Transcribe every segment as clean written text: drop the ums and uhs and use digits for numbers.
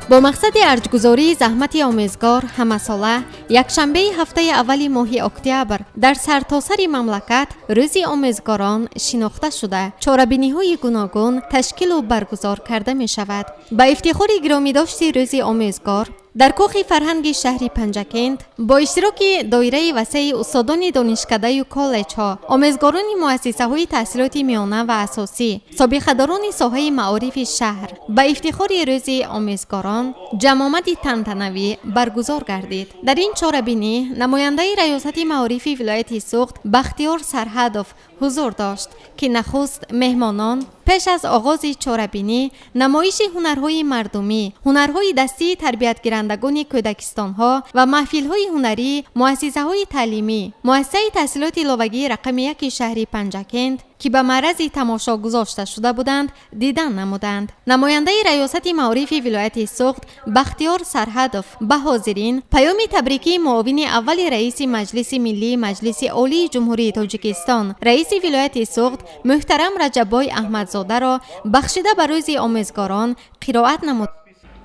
Бо мақсади арҷгузории заҳмати омӯзгор ҳамасола якшанбеи ҳафтаи аввали моҳи октябр дар сартосари мамлакат Рӯзи омӯзгорон шинохта шуда, чорабиниҳои гуногун ташкилу баргузор карда мешавад. Ба ифтихори гиромидошти Рӯзи омӯзгор дар Кохи фарҳанги шаҳри Панҷакент бо иштироки доираи васеи устодони донишкадаю коллеҷҳо, омӯзгорони муассисаҳои таҳсилоти миёна ва асосӣ, собиқадорони соҳаи маорифи шаҳр ба ифтихори Рӯзи омӯзгорон ҷамъомади тантанавӣ баргузор гардид. Дар ин чорабинӣ намояндаи Раёсати маорифи вилояти Суғд Бахтиёр Сарҳадов ҳузур дошт, ки нахуст меҳмонон пеш аз оғози чорабинӣ намоиши ҳунарҳои мардумӣ, ҳунарҳои дастии тарбиятгирандагони кӯдакистонҳо ва маҳфилҳои ҳунарии муассисаҳои таълимӣ, муассисаи таҳсилоти иловагии рақами яки шаҳри Панҷакент, ки ба маърази тамошо гузошта шуда буданд, дидан намуданд. Намояндаи Раёсати маорифи вилояти Суғд Бахтиёр Сарҳадов ба ҳозирин паёми табрикии муовини аввали раиси Маҷлиси Миллии Маҷлиси Олии Ҷумҳурии Тоҷикистон, раиси вилояти Суғд муҳтарам Раҷаббой Аҳмадзодаро бахшида ба Рӯзи омӯзгорон қироат намуд.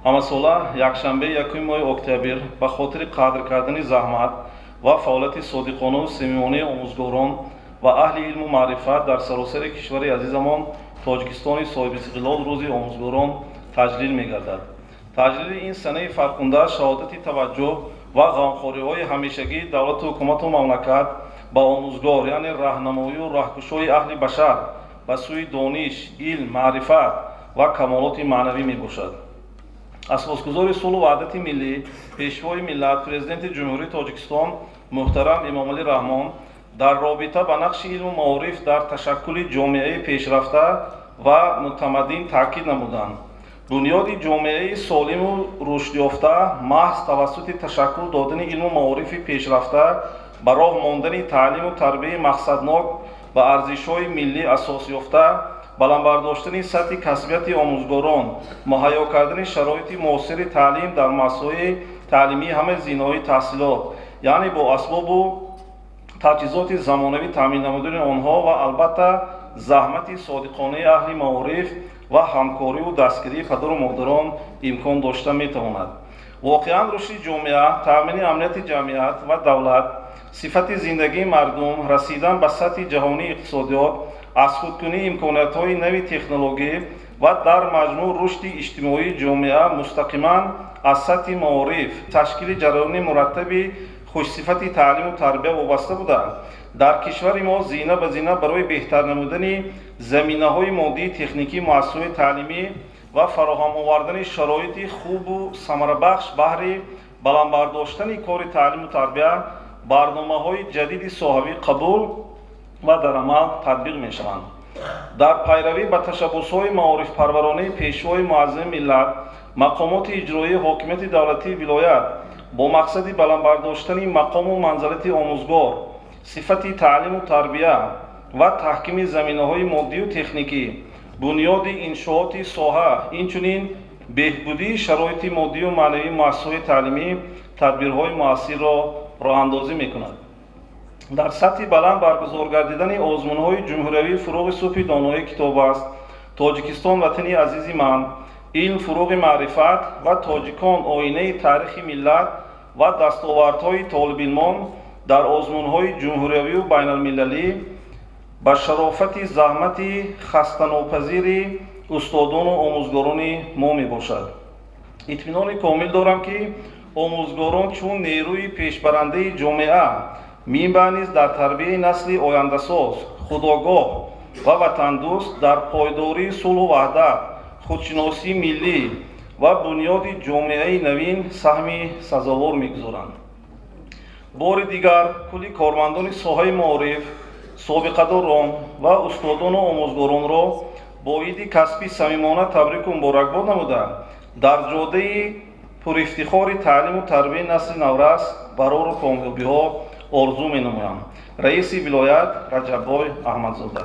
Ҳамасола якшанбеи якуми моҳи октябр ба хотири қадр кардани заҳмат ва фаъолияти содиқонаву самимонаи омӯзгорон ва аҳли илму маърифат дар саросари кишвари азизамон Тоҷикистони соҳибистиқлол Рӯзи омӯзгорон таҷлил мегардад. Таҷлили ин санаи фархунда шаҳодати таваҷҷӯҳ ва ғамхориҳои ҳамешагии давлату ҳукумату мамлакат ба омӯзгор, яъне раҳнамоию раҳкушои аҳли башар ба сӯи дониш, илм, маърифат ва камолоти маънавӣ мебошад. Асосгузори сулҳу ваҳдати миллӣ, Пешвои миллат, Президенти Ҷумҳурии Тоҷикистон муҳтарам Эмомалӣ Раҳмон дар робита ба нақши илму маориф дар ташаккули ҷомеаи пешрафта ва мутамаддин таъкид намуданд: бунёди ҷомеаи солиму рушдёфта маҳз тавассути ташаккул додани илму маорифи пешрафта, ба роҳ мондани таълиму тарбияи мақсаднок ба арзишҳои миллӣ асос ёфта, баланд бардоштани сатҳи касбияти омӯзгорон, муҳайё кардани шароити муосири таълим дар муассисаҳои таълимии ҳамаи зинаҳои таҳсилот, яъне бо асбобу таҷҳизоти замонавӣ таъмин намудани онҳо ва албатта заҳмати содиқонаи аҳли маориф ва ҳамкориву дастгирии падару модарон имкон дошта метавонад. Воқеан, рушди ҷомеа, таъмини амнияти ҷамъият ва давлат, сифати зиндагии мардум, расидан ба сатҳи ҷаҳонии иқтисодиёт, аз худкунии имкониятҳои нави технологӣ ва дар маҷмӯъ рушди иҷтимоии ҷомеа мустақиман аз сатҳи маориф, ташкили ҷараёни мураттаби хушсифати таълиму тарбия вобаста буда, дар кишвари мо зина ба зина барои беҳтар намудани заминаҳои моддии техникии муассисаҳои таълимӣ ва фароҳам овардани шароити хубу самарабахш баҳри баланд бардоштани кори таълиму тарбия барномаҳои ҷадиди соҳавӣ қабул ва дар амал татбиқ мешаванд. Дар пайравӣ ба ташаббусҳои маорифпарваронаи Пешвои муаззами миллат, мақомоти иҷроии ҳокимияти давлатии вилоят бо мақсади баланд бардоштани мақому манзалати омӯзгор, сифати таълиму тарбия ва таҳкими заминаҳои моддию техникӣ, бунёди иншооти соҳа, инчунин беҳбудии шароити моддию маънавии муассисаҳои таълимӣ тадбирҳои муассирро роҳандозӣ мекунад. Дар сатҳи баланд баргузор гардидани озмунҳои ҷумҳуриявии «Фурӯғи субҳи доноӣ китоб аст», «Тоҷикистон ватани азизи ман», «Илм фурӯғи маърифат» ва «Тоҷикон оинаи таърихи миллат» ва дастовардҳои толибилмон дар озмунҳои ҷумҳуриявию байналмилалӣ ба шарофати заҳмати хастанопазири устодону омӯзгорони мо мебошад. Итминони комил дорам, ки омӯзгорон чун нерӯи пешбарандаи ҷомеа минбаъд низ дар тарбияи насли ояндасоз, худогоҳ ва ватандӯст, дар пойдории сулҳу ваҳдат, худшиносии миллӣ ва бунёди ҷомеаи навин саҳми сазовор мегузоранд. Бори дигар кулли кормандони соҳаи маориф, собиқадорон ва устодону омӯзгоронро бо иди касбӣ самимона табрику муборакбод намуда, дар ҷодаи пурифтихори таълиму тарбияи насли наврас барору комёбиҳо орзу менамоям. Раиси вилоят Раҷаббой Аҳмадзода.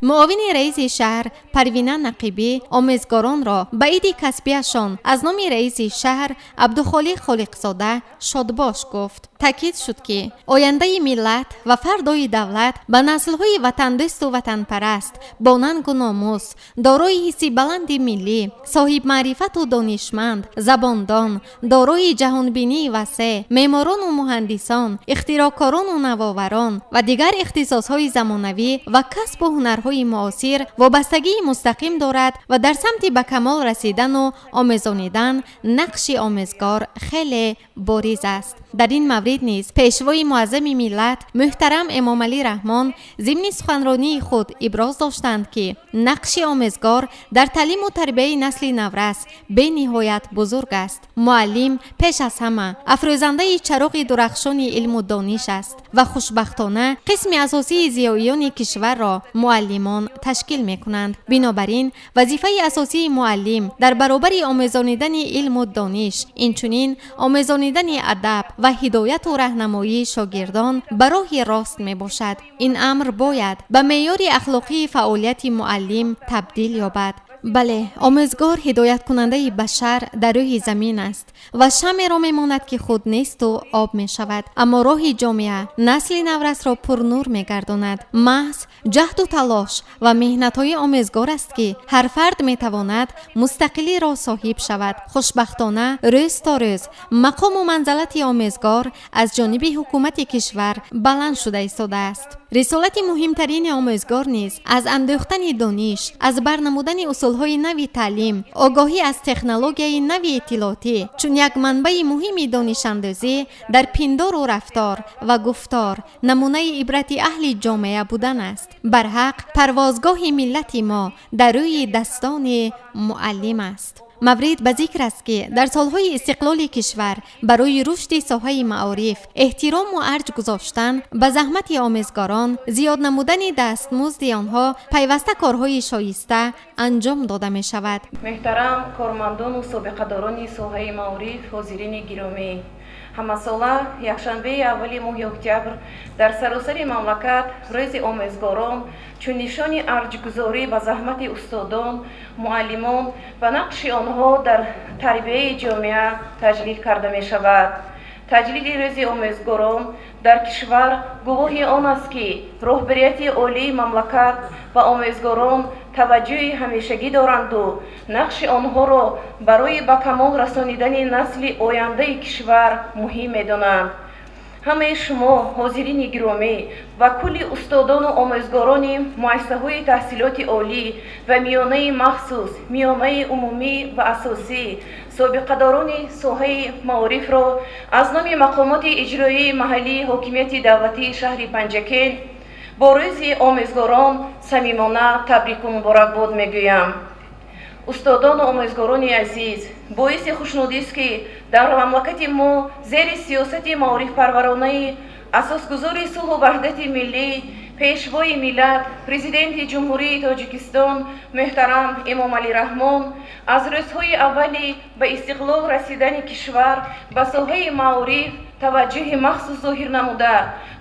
Муовини раиси шаҳр Парвина Нақибӣ омӯзгоронро ба иди касбияшон аз номи раиси шаҳр Абдухолиқ Холиқзода шодбош гуфт. Таъкид шуд, ки ояндаи миллат ва фардои давлат ба наслҳои ватандӯсту ватанпараст, бо нангу номус, дорои ҳисси баланди миллӣ, соҳибмаърифату донишманд, забондон, дорои ҷаҳонбинии васеъ, меъморону муҳандисон, ихтироъкорону навоварон ва дигар ихтисосҳои замонавӣ ва касбу ҳунарҳои муосир вобастагии мустақим дорад ва дар самти ба камол расидану омезонидан нақши омӯзгор хеле бориз аст. Дар ин маврид низ Пешвои муаззами миллат муҳтарам Эмомалӣ Раҳмон зимни суханронии худ иброз доштанд, ки нақши омӯзгор дар таълиму тарбияи насли наврас бениҳоят бузург аст. Муаллим пеш аз ҳама афрӯзандаи чароғи дурахшони илму дониш аст ва хушбахтона қисми асосии зиёиёни кишварро муаллимон ташкил мекунанд. Бинобар ин вазифаи асосии муаллим дар баробари омезонидани илму дониш, инчунин омезонидани адаб ва ҳидояту раҳнамоии шогирдон ба роҳи рост мебошад. Ин амр бояд ба меъёри ахлоқии фаъолияти муаллим табдил ёбад. Бале, омӯзгор ҳидояткунандаи башар дар рӯи замин аст ва шамъеро мемонад, ки худ несту об мешавад, аммо роҳи ҷомеа, насли наврасро пурнур мегардонад. Маҳз ҷаҳду талош ва меҳнатҳои омӯзгор аст, ки ҳар фард метавонад мустақилиро соҳиб шавад. Хушбахтона, рӯз то рӯз мақому манзалати омӯзгор аз ҷониби ҳукумати кишвар баланд шуда истодааст. Рисолати муҳимтарини омӯзгор низ аз андӯхтани дониш, аз барнамудани усулҳои нави таълим, огоҳӣ аз технологияи нави иттилоотӣ чун як манбаи муҳими донишандӯзӣ, дар пиндору рафтор ва гуфтор намунаи ибрати аҳли ҷомеа будан аст. Барҳақ, парвозгоҳи миллати мо дар рӯи дастони муаллим аст. Маврид ба зикр аст, ки дар солҳои истиқлоли кишвар барои рушди соҳаи маориф, эҳтирому арҷ гузоштан ба заҳмати омӯзгорон, зиёд намудани дастмузди онҳо пайваста корҳои шоиста анҷом дода мешавад. Муҳтарам кормандону собиқадорони соҳаи маориф, ҳозирини гиромӣ, ҳамасола якшанбеи аввали моҳи октябр дар саросари мамлакат Рӯзи омӯзгорон чун нишони арҷгузорӣ ба заҳмати устодон, муаллимон ва нақши онҳо дар тарбияи ҷомеа таҷлил карда мешавад. Таҷлили Рӯзи омӯзгорон дар кишвар гувоҳи он аст, ки роҳбарияти олии мамлакат ба омӯзгорон таваҷҷӯҳи ҳамешагӣ доранду нақши онҳоро барои ба камол расонидани насли ояндаи кишвар муҳим медонанд. Ҳамаи шумо, ҳозирини гиромӣ, ва кулли устодону омӯзгорони муассисаҳои таҳсилоти олӣ ва миёнаи махсус, миёнаи умумӣ ва асосӣ, собиқадорони соҳаи маорифро аз номи мақомоти иҷроии маҳаллии ҳокимияти давлатии шаҳри Панҷакент бо Рӯзи омӯзгорон самимона табрику муборакбод мегӯям. Устодону омӯзгорони азиз, боиси хушнудист, ки дар мамлакати мо зери сиёсати маорифпарваронаи Асосгузори сулҳу ваҳдати миллӣ, Пешвои миллат, Президенти Ҷумҳурии Тоҷикистон муҳтарам Эмомалӣ Раҳмон аз рӯзҳои аввали ба истиқлол расидани кишвар ба соҳаи маориф таваҷҷӯҳи махсус зоҳир намуда,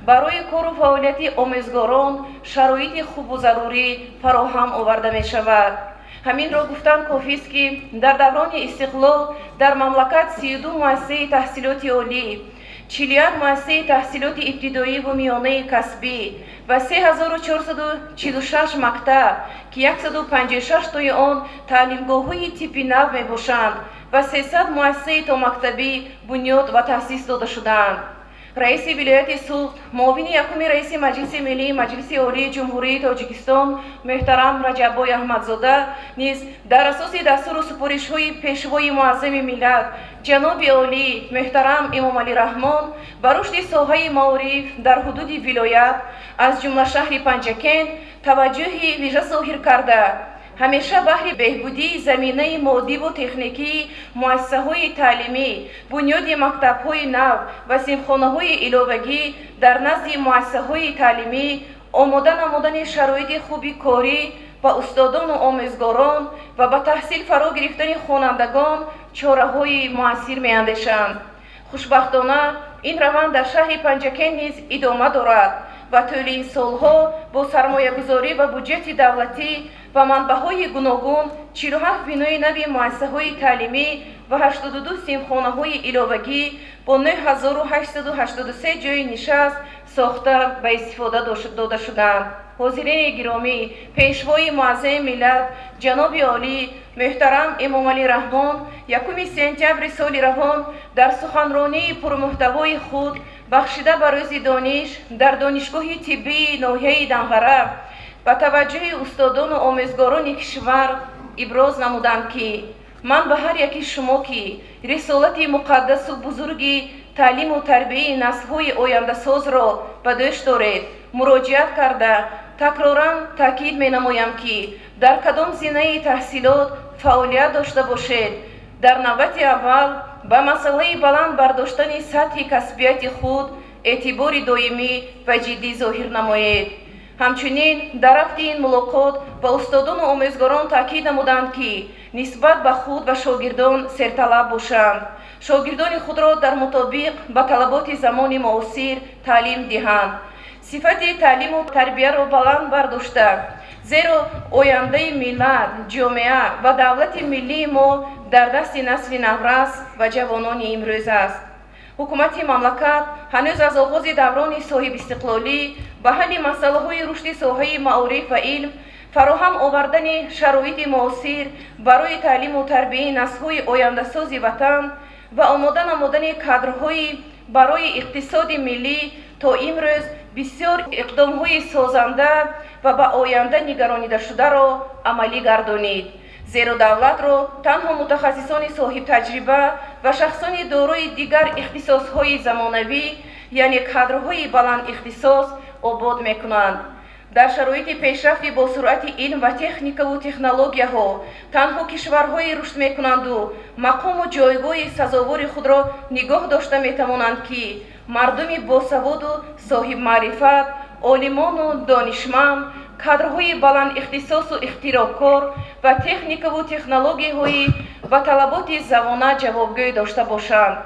барои кору фаъолияти омӯзгорон шароити хубу зарурӣ фароҳам оварда мешавад. Ҳаминро гуфтан кофист, ки дар даврони истиқлол дар мамлакат 32 муассисаи таҳсилоти олӣ, 41 муассисаи таҳсилоти ибтидоӣ ва миёнаи касбӣ ва 3446 мактаб, ки 156 тои он таълимгоҳҳои типи нав мебошанд, ва 300 муассисаи томактабӣ бунёд ва таъсис дода шудаанд. Раиси вилояти Суғд, муовини якуми раиси Маҷлиси Миллии Маҷлиси Олии Ҷумҳурии Тоҷикистон муҳтарам Раҷаббой Аҳмадзода низ дар асоси дастуру супоришҳои Пешвои муаззами миллат, ҷаноби олӣ муҳтарам Эмомалӣ Раҳмон, ба рушди соҳаи маориф дар ҳудуди вилоят, аз ҷумла шаҳри Панҷакент, таваҷҷӯҳи вижа зоҳир карда, ҳамеша баҳри беҳбудии заминаи моддиву техникии муассисаҳои таълимӣ, бунёди мактабҳои нав ва синфхонаҳои иловагӣ дар назди муассисаҳои таълимӣ, омода намудани шароити хуби корӣ ба устодону омӯзгорон ва ба таҳсил фаро гирифтани хонандагон чораҳои муассир меандешанд. Хушбахтона, ин раванд дар шаҳри Панҷакент низ идома дорад. Ва тӯли ин солҳо бо сармоягузорӣ ва буҷети давлатӣ ва манбаъҳои гуногун 47 бинои нави муассисаҳои таълимӣ ва 82 синфхонаҳои иловагӣ бо 9883 ҷойи нишаст сохта ба истифода дода шуданд. Ҳозирини гиромӣ, Пешвои муаззами миллат, ҷаноби олӣ муҳтарам Эмомалӣ Раҳмон 1 сентябри соли равон дар суханронии пурмуҳтавои худ, бахшида ба Рӯзи дониш, дар Донишгоҳи тиббии ноҳияи Данғара ба таваҷҷӯҳи устодону омӯзгорони кишвар иброз намуданд, ки ман ба ҳар яки шумо, ки рисолати муқаддасу бузурги таълиму тарбияи наслҳои ояндасозро ба дӯш доред, муроҷиат карда, такроран таъкид менамоям, ки дар кадом зинаи таҳсилот фаъолият дошта бошед, дар навбати аввал ба масъалаи баланд бардоштани сатҳи касбияти худ эътибори доимӣ ва ҷиддӣ зоҳир намоед. Ҳамчунин дар рафти ин мулоқот ба устодону омӯзгорон таъкид намуданд, ки нисбат ба худ ва шогирдон серталаб бошанд, шогирдони худро дар мутобиқ ба талаботи замони муосир таълим диҳанд, сифати таълиму тарбияро баланд бардошта, зеро ояндаи миллат, ҷомеа ва давлати миллии мо дар дасти насли наврас ва ҷавонони имрӯз аст. Ҳукумати мамлакат ҳанӯз аз оғози даврони соҳибистиқлолӣ ба ҳалли масъалаҳои рушди соҳаи маориф ва илм, фароҳам овардани шароити муосир барои таълиму тарбияи наслҳои ояндасози ватан ва омода намудани кадрҳои барои иқтисоди миллӣ то имрӯз бисёр иқдомҳои созанда ва ба оянда нигаронидашударо амалӣ гардонид, зеро давлатро танҳо мутахассисони соҳибтаҷриба ва шахсони дорои дигар ихтисосҳои замонавӣ, яъне кадрҳои баландихтисос обод мекунанд. Дар шароити пешрафти босуръати илм ва техникаву технологияҳо танҳо кишварҳое рушд мекунанду мақому ҷойгоҳи сазовори худро нигоҳ дошта метавонанд, ки мардуми босаводу соҳибмаърифат, олимону донишманд, кадрҳои баландихтисосу ихтироъкор ва техникаву технологияҳои ба талаботи замона ҷавобгӯй дошта бошанд.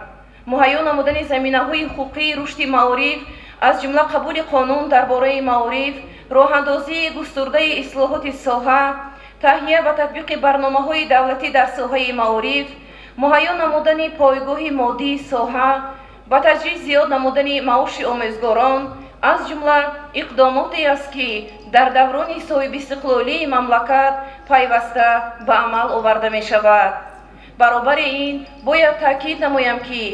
Муҳайё намудани заминаҳои ҳуқуқии рушди маориф, аз ҷумла қабули қонун дар бораи маориф, роҳандозии густурдаи ислоҳоти соҳа, таҳия ва татбиқи барномаҳои давлатӣ дар соҳаи маориф, муҳайё намудани пойгоҳи моддии соҳа, ба тадриҷ зиёд намудани маоши омӯзгорон аз ҷумла иқдомоте аст, ки дар даврони соҳибистиқлолии мамлакат пайваста ба амал оварда мешавад. Баробари ин бояд таъкид намоям, ки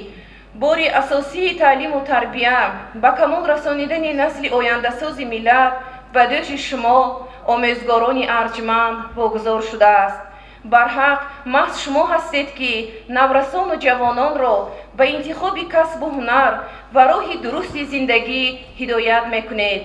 бори асосии таълиму тарбия, ба камол расонидани насли ояндасози миллат ба дӯши шумо, омӯзгорони арҷманд, вогузор шудааст. Барҳақ, маҳз шумо ҳастед, ки наврасону ҷавононро ба интихоби касбу ҳунар ва роҳи дурусти зиндагӣ ҳидоят мекунед.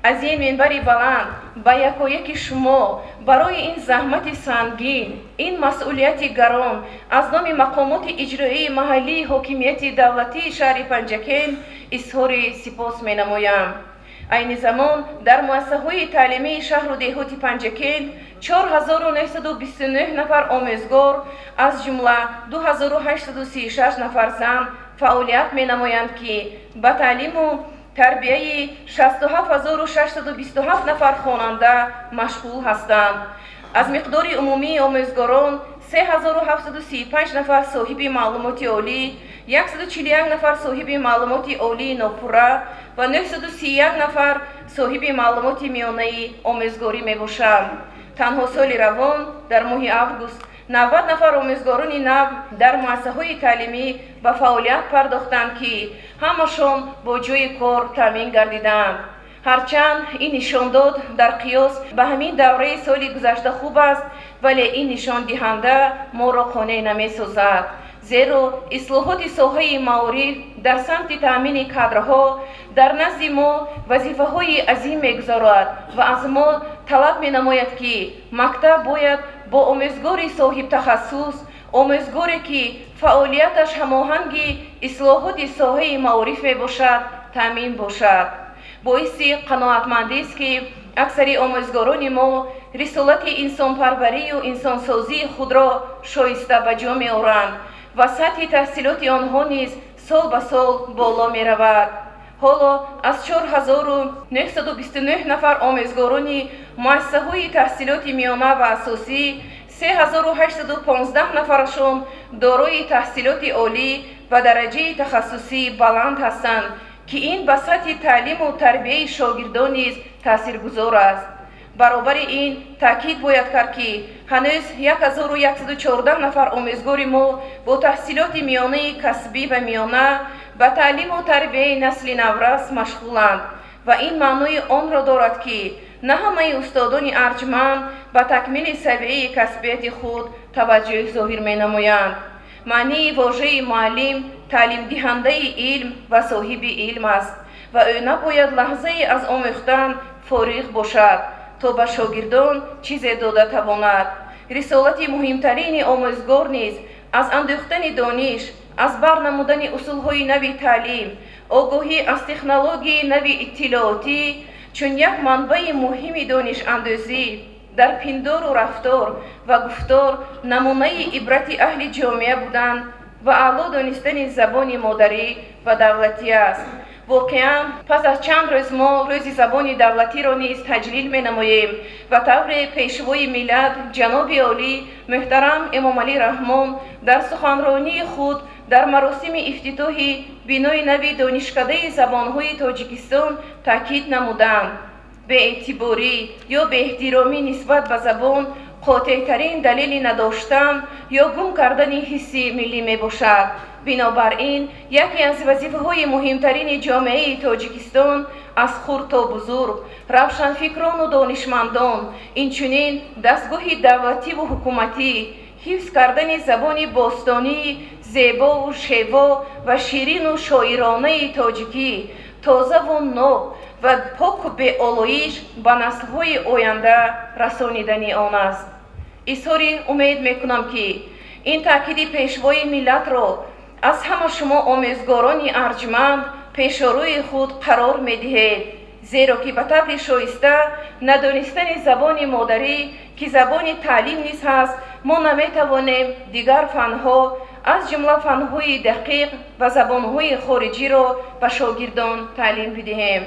Аз ин минбари баланд ба якояки шумо барои ин заҳмати сангин, ин масъулияти гарон аз номи мақомоти иҷроии маҳаллии ҳокимияти давлатии шаҳри Панҷакент изҳори сипос менамоям. Айни замон дар муассисаҳои таълимии шаҳру деҳоти Панҷакент 4929 нафар омӯзгор, аз ҷумла 2836 нафар зан фаъолият менамоянд, ки ба таълиму тарбияи 67627 нафар хонанда машғул ҳастанд. Аз миқдори умумии омӯзгорон 3735 нафар соҳиби маълумоти олӣ, 141 нафар соҳиби маълумоти олии нопурра ва 931 нафар соҳиби маълумоти миёнаи омӯзгорӣ мебошанд. Танҳо соли равон дар моҳи август 90 нафар омӯзгорони нав дар муассисаҳои таълимӣ ба фаъолият пардохтанд, ки ҳамашон бо ҷойи кор таъмин гардиданд. Ҳарчанд ин нишондод дар қиёс ба ҳамин давраи соли гузашта хуб аст, вале ин нишондиҳанда моро қонеъ намесозад, зеро ислоҳоти соҳаи маориф дар самти таъмини кадрҳо дар назди мо вазифаҳои азим мегузорад ва аз мо талаб менамояд, ки мактаб бояд бо омӯзгори соҳибтахассус, омӯзгоре, ки фаъолияташ ҳамоҳанги ислоҳоти соҳаи маориф мебошад, таъмин бошад. Боиси қаноатмандист, ки аксари омӯзгорони мо рисолати инсонпарварию инсонсозии худро шоиста ба ҷо меоранд ва сатҳи таҳсилоти онҳо низ сол ба сол боло меравад. Ҳоло аз 4929 нафар омӯзгорони муассисаҳои таҳсилоти миёна ва асосӣ 3815 нафарашон дорои таҳсилоти олӣ ва дараҷаи тахассусӣ баланд ҳастанд, ки ин ба сатҳи таълиму тарбияи шогирдон низ таъсиргузор аст. Баробари ин таъкид бояд кард, ки ҳанӯз 1114 нафар омӯзгори мо бо таҳсилоти миёнаи касбӣ ва миёна ба таълиму тарбияи насли наврас машғуланд ва ин маънои онро дорад, ки на ҳамаи устодони арҷманд ба такмили савияи касбияти худ таваҷҷӯҳ зоҳир менамоянд. Маънии вожаи муаллим таълимдиҳандаи илм ва соҳиби илм аст ва ӯ набояд лаҳзае аз омӯхтан фориғ бошад, то ба шогирдон чизе дода тавонад. Рисолати муҳимтарини омӯзгор низ аз андӯхтани дониш, аз бар намудани усулҳои нави таълим, огоҳӣ аз технологияи нави иттилоотӣ чун як манбаи муҳими донишандӯзӣ, дар пиндору рафтор ва гуфтор намунаи ибрати аҳли ҷомеа будан ва аъло донистани забони модарӣ ва давлатӣ аст. Воқеан, пас аз чанд рӯз мо Рӯзи забони давлатиро низ таҷлил менамоем ва тавре Пешвои миллат ҷаноби олӣ муҳтарам Эмомалӣ Раҳмон дар суханронии худ дар маросими ифтитоҳи бинои нави Донишкадаи забонҳои Тоҷикистон таъкид намуданд: беэътиборӣ ё беэҳтиромӣ нисбат ба забон қотеътарин далели надоштан ё гум кардани ҳисси миллӣ мебошад. Бинобар ин яке аз вазифаҳои муҳимтарини ҷомеаи Тоҷикистон аз хурд то бузург, равшанфикрону донишмандон, инчунин дастгоҳи давлативу ҳукуматӣ ҳифз кардани забони бостонии зебову шево ва ширину шоиронаи тоҷикӣ, тозаву ноб ва поку беолоиш ба наслҳои оянда расонидани он аст. Изҳори умед мекунам, ки ин таъкиди Пешвои миллатро аз ҳама шумо омӯзгорони арҷманд пешорӯи худ қарор медиҳед, зеро ки ба таври шоиста надонистани забони модарӣ, ки забони таълим низ ҳаст, мо наметавонем дигар фанҳо, аз ҷумла фанҳои дақиқ ва забонҳои хориҷиро ба шогирдон таълим бидиҳем.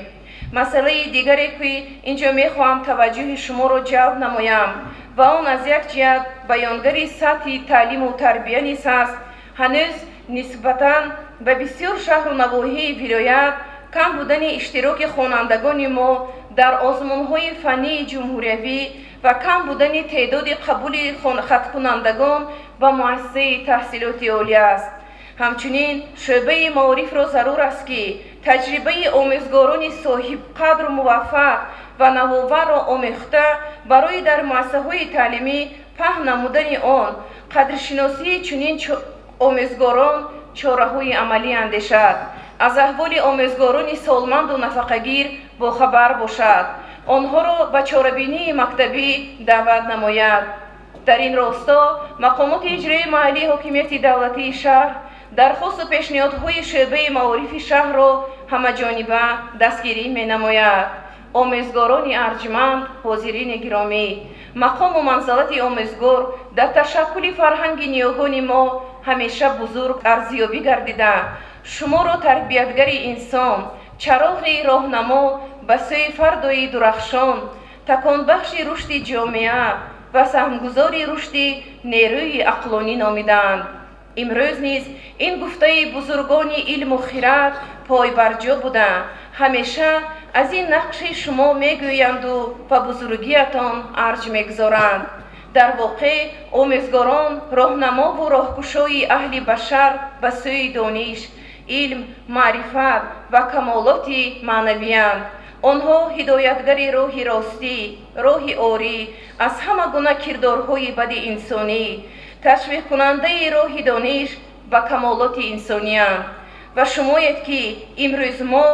Масъалаи дигаре, ки ин ҷо мехоҳам таваҷҷӯҳи шуморо ҷалб намоям ва он аз як ҷиҳат баёнгари сатҳи таълиму тарбия низ ҳаст, ҳанӯз нисбатан ба бисёр шаҳру навоҳии вилоят кам будани иштироки хонандагони мо дар озмунҳои фаннии ҷумҳуриявӣ ва кам будани теъдоди қабули хаткунандагон ба муассисаи таҳсилоти олӣ аст. Ҳамчунин шӯъбаи маорифро зарур аст, ки таҷрибаи омӯзгорони соҳибқадру муваффақ ва навоварро омӯхта, барои дар муассисаҳои таълимӣ паҳн намудани он, қадршиносии чунин омӯзгорон чораҳои амалӣ андешад, аз аҳволи омӯзгорони солманду нафақагир бохабар бошад, онҳоро ба чорабинии мактабӣ даъват намояд. Дар ин росто мақомоти иҷроии маҳаллии ҳокимияти давлатии шаҳр дархосту пешниҳодҳои шӯъбаи маорифи шаҳрро ҳамаҷониба дастгирӣ менамояд. Омӯзгорони арҷманд, ҳозирини гиромӣ, мақому манзалати омӯзгор дар ташаккули фарҳанги ниёгони мо ҳамеша бузург арзёбӣ гардида, шуморо тарбиятгари инсон, чароғи роҳнамо ба сӯи фардои дурахшон, таконбахши рушди ҷомеа ва саҳмгузори рушди нерӯи ақлонӣ номидаанд. Имрӯз низ ин гуфтаи бузургони илму хирад пойбарҷо буда, ҳамеша аз ин нақши шумо мегӯянду ба бузургиятон арҷ мегузоранд. Дар воқеъ, омӯзгорон роҳнамову роҳкушои аҳли башар ба сӯи дониш, илм, маърифат ва камолоти маънавиянд. Онҳо ҳидоятгари роҳи ростӣ, роҳи орӣ аз ҳама гуна кирдорҳои бади инсонӣ, ташвиқкунандаи роҳи дониш ба камолоти инсониянд. Ва шумоед, ки имрӯз мо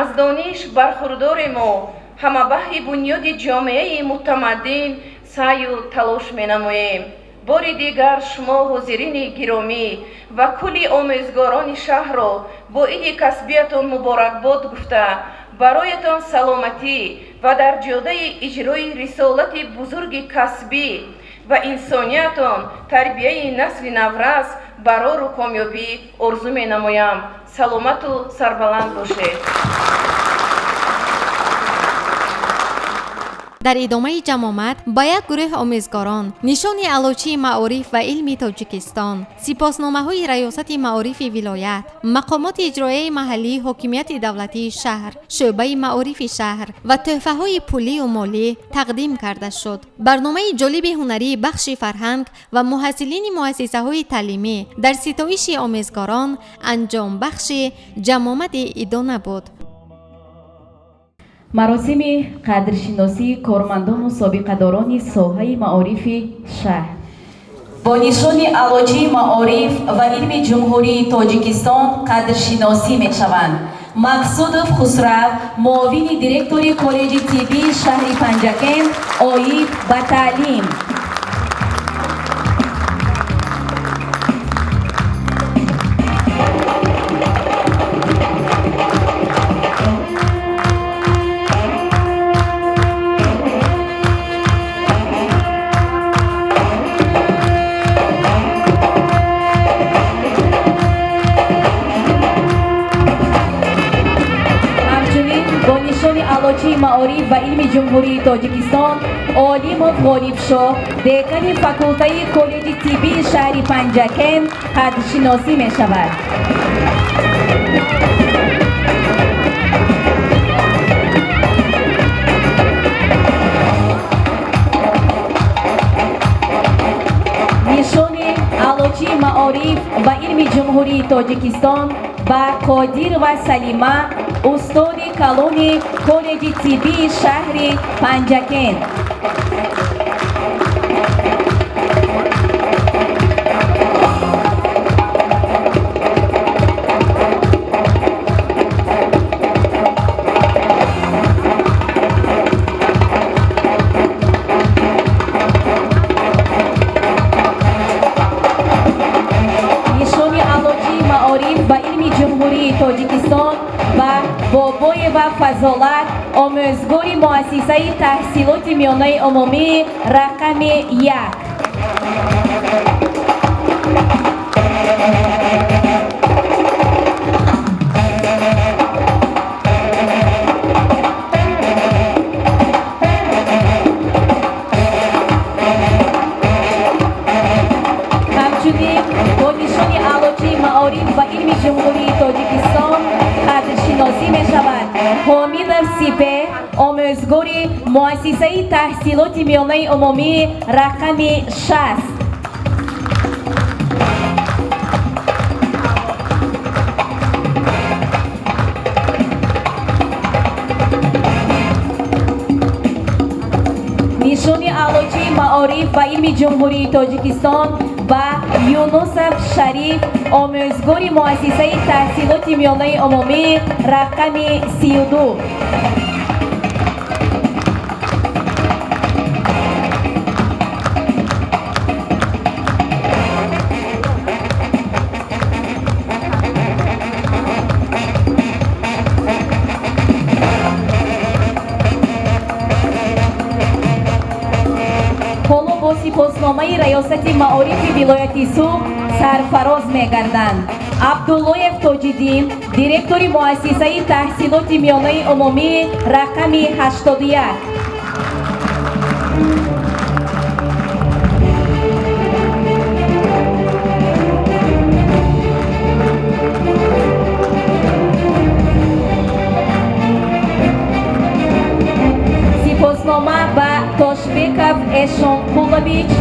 аз дониш бархурдорему ҳама баҳри бунёди ҷомеаи мутамаддин саъю талош менамоем. Бори дигар шумо ҳозирини гиромӣ ва кулли омӯзгорони шаҳрро бо иди касбиятон муборакбод гуфта, бароятон саломатӣ ва дар ҷодаи иҷрои рисолати бузурги касбӣ ва инсониятон, тарбияи насли наврас, барору комёбӣ орзу менамоям. Саломату сарбаланд бошед. Дар идомаи ҷамъомад ба як гурӯҳ омӯзгорон нишони Аълочии маориф ва илми Тоҷикистон, сипосномаҳои Раёсати маорифи вилоят, мақомоти иҷроияи маҳаллии ҳокимияти давлатии шаҳр, шӯъбаи маорифи шаҳр ва тӯҳфаҳои пулию молӣ тақдим карда шуд. Барномаи ҷолиби ҳунарии бахши фарҳанг ва муҳассилини муассисаҳои таълимӣ дар ситоиши омӯзгорон анҷомбахши ҷамъомади идона буд. Маросими қадршиносии кормандону собиқадорони соҳаи маорифи шаҳр. Бо нишони Аълочии маориф ва илми Ҷумҳурии Тоҷикистон қадршиносӣ мешаванд: Мақсудов Хусрав, муовини директори коллеҷи тиббии шаҳри Панҷакент оид ба таълим. Ҳамчунин бо нишони Аълочии маориф ва илми Ҷумҳурии Тоҷикистон Олимов Ғолибшоҳ, декани факултаи коллеҷи тиббии шаҳри Панҷакент қадршиносӣ мешавад. Нишони Аълочии маориф ва илми Ҷумҳурии Тоҷикистон ба Қодирова Салима, устоди калони коллеҷи тиббии шаҳри Панҷакент. Нишони Аълочии маориф ва илми Ҷумҳурии Тоҷикистон ба Бобоева Фазолат, омӯзгори муассисаи таҳсилоти миёнаи умумӣ рақами 1. Ҳамчунин бо нишони Аълочии маориф ва илми Ҷумҳурии Тоҷикистон қадршиносӣ мешавад Ҳомидов Сипеҳ, омӯзгори муассисаи таҳсилоти миёнаи умумӣ рақами 60. Нишони Аълочии маориф ва илми Ҷумҳурии Тоҷикистон ба Юнусов Шариф, омӯзгори муассисаи таҳсилоти миёнаи умумӣ рақами 32. Ҳоло бо сипосномаи Раёсати маорифи вилояти Суғд сарфароз мегарданд: Абдуллоев Тоҷиддин, директори муассисаи таҳсилоти миёнаи умумӣ рақами 81. Сипоснома ба Тошбеков Эшонқулович,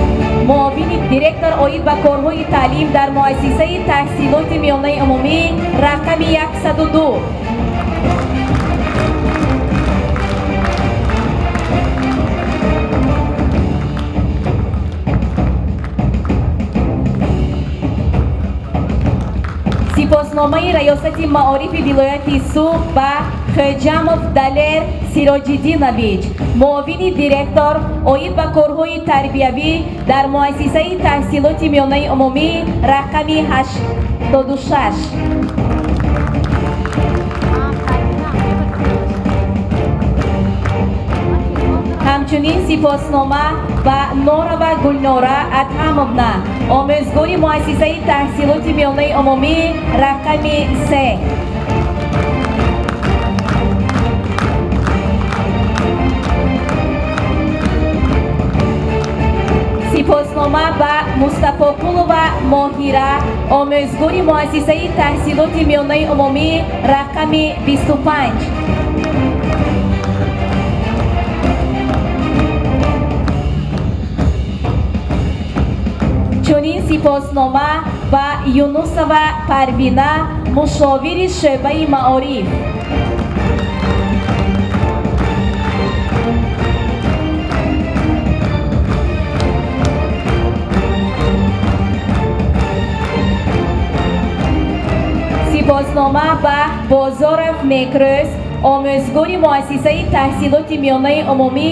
муовини директор оид ба корҳои таълим дар муассисаи таҳсилоти миёнаи умумӣ рақами 102. Сипосномаи Раёсати маорифи вилояти Суғд ба Хӯҷамов Далер Сироҷиддинович, муовини директор оид ба корҳои тарбиявӣ дар муассисаи таҳсилоти миёнаи умумӣ рақами 86. Ҳамчунин сипоснома ба Норова Гулнора Адҳамовна, омӯзгори муассисаи таҳсилоти миёнаи умумӣ рақами 3. Сипоснома ба Мустафоқулова Моҳира, омӯзгори муассисаи таҳсилоти миёнаи умумӣ рақами 25. Чунин сипоснома ба Юнусова Парвина, мушовири шӯъбаи маориф. Сипоснома ба Бозоров Некрӯз, омӯзгори муассисаи таҳсилоти миёнаи умумӣ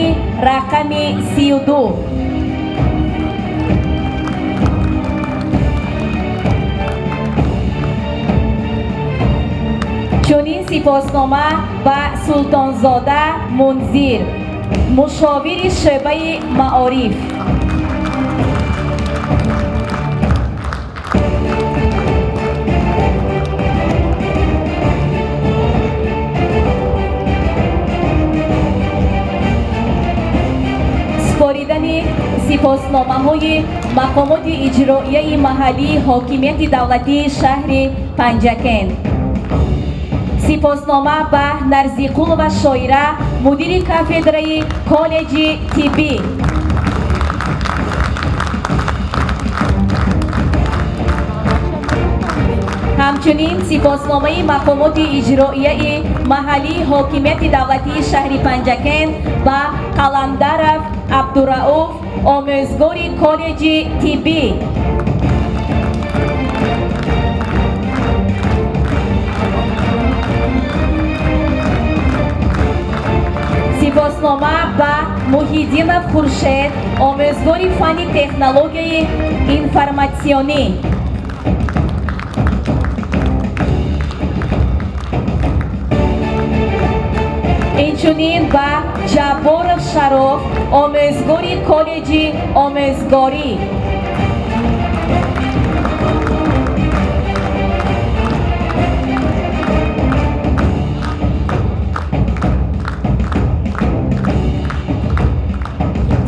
рақами 32. Чунин сипоснома ба Султонзода Мунзир, мушовири шӯъбаи маориф. Супоридани сипосномаҳои мақомоти иҷроияи маҳаллии ҳокимияти давлатии шаҳри Панҷакент. Сипоснома ба Нарзиқулова Шоира, мудири кафедраи коллеҷи тиббӣ. Ҳамчунин сипосномаи мақомоти иҷроияи маҳаллии ҳокимияти давлатии шаҳри Панҷакент ба Қаландаров Абдурауф, омӯзгори коллеҷи тиббӣ. Сипоснома ба Муҳиддинов Хуршед, омӯзгори фанни технологияи информатсионӣ. Инчунин ба Ҷабборов Шароф, омӯзгори коллеҷи омӯзгорӣ.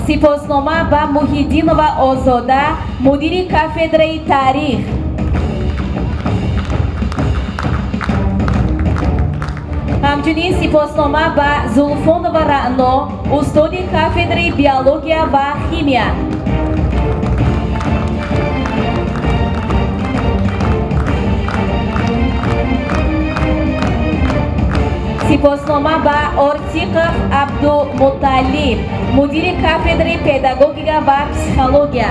Сипоснома ба Муҳиддинова Озода, мудири кафедраи таърих. Ҳамчунин сипоснома ба Зулфонова Раъно, устоди кафедраи биология ва химия. Сипоснома ба Ортиқов Абдумуталлиб, мудири кафедраи педагогика ва психология.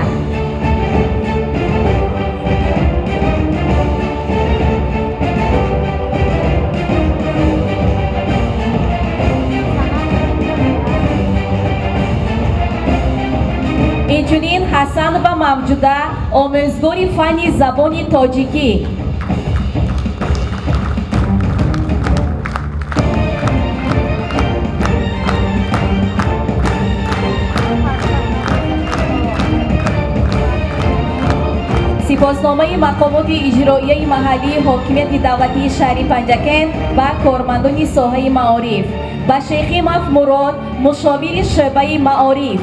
Инчунин Ҳасанова Мавҷуда, омӯзгори фанни забони тоҷикӣ. Сипосномаи мақомоти иҷроияи маҳаллии ҳокимияти давлатии шаҳри Панҷакент ба кормандони соҳаи маориф. Ба Шейхимов Мурод, мушовири шӯъбаи маориф.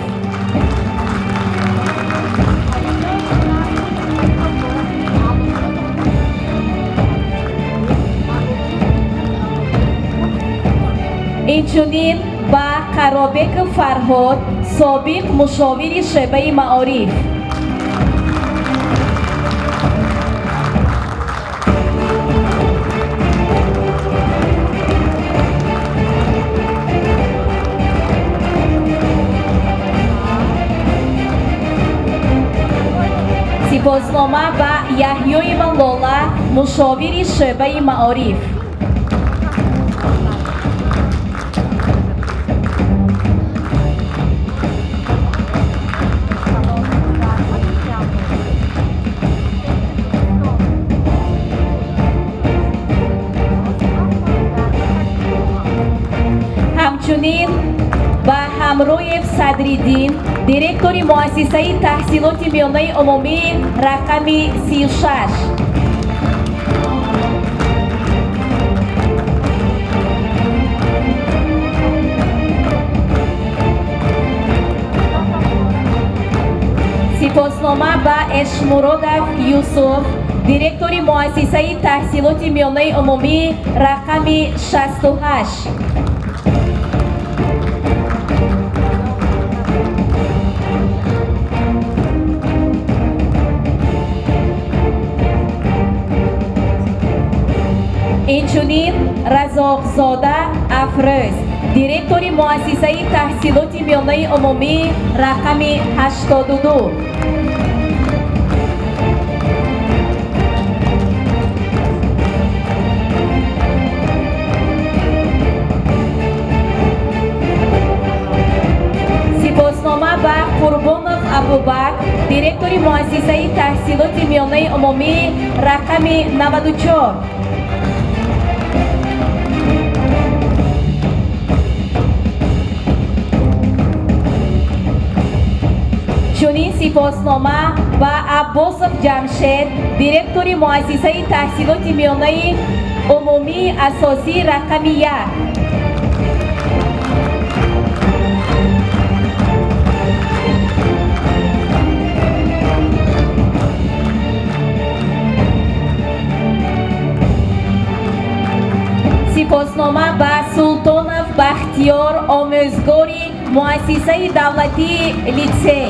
Инчунин ба Қаробеков Фарҳод, собиқ мушовири шӯъбаи маориф. Сипоснома ба Яҳёева Лола, мушовири шӯъбаи маориф. Ҳамчунин ба Ҳамроев Садриддин, директори муассисаи таҳсилоти миёнаи умумӣ рақами 36. Сипоснома ба Эшмуродов Юсуф, директори муассисаи таҳсилоти миёнаи умумӣ рақами 68. Инчунин Разоқзода Афрӯз, директори муассисаи таҳсилоти миёнаи умумӣ рақами 82. Сипоснома ба Қурбонов Абубакр, директори муассисаи таҳсилоти миёнаи умумӣ рақами 94. Чунин сипоснома ба Аббосов Ҷамшед, директори муассисаи таҳсилоти миёнаи умумии асосӣ рақами 1. Сипоснома ба Султонов Бахтиёр, омӯзгори муассисаи давлатии литсей.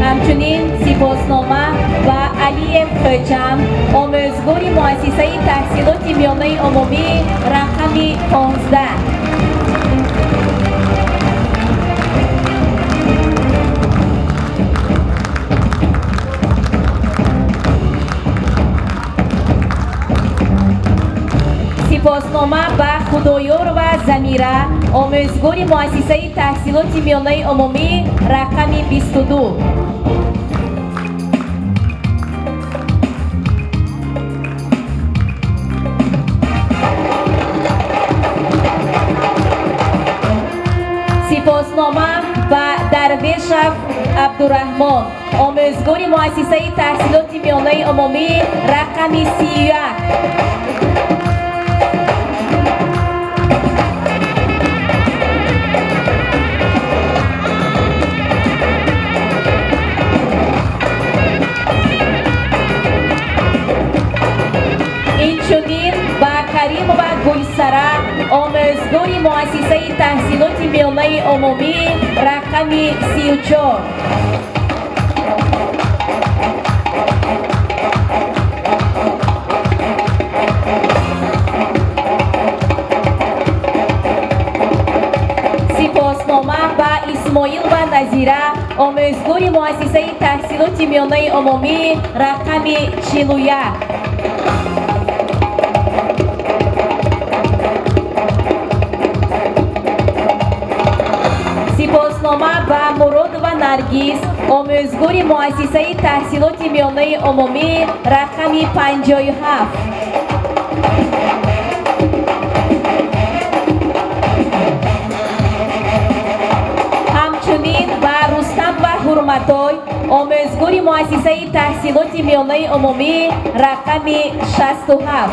Ҳамчунин сипоснома ба Алиев Хӯҷам, омӯзгори муассисаи таҳсилоти миёнаи умумӣ рақами 15. Сипоснома ба Худоёрова Замира, омӯзгори муассисаи таҳсилоти миёнаи умумӣ рақами 22. Сипоснома ба Дарвешов Абдураҳмон, омӯзгори муассисаи таҳсилоти миёнаи умумӣ рақами 31. Инчунин ба Каримова Гулсара, омӯзгори муассисаи таҳсилоти миёнаи умумӣ рақами 34. Сипоснома ба Исмоилова Назира, омӯзгори муассисаи таҳсилоти миёнаи умумӣ рақами 41. Сипоснома ба Муродова Наргиз, омӯзгори муассисаи таҳсилоти миёнаи умумӣ рақами 57. Ҳамчунин ба Рустам ва Ҳурматой, омӯзгори муассисаи таҳсилоти миёнаи умумӣ рақами 67.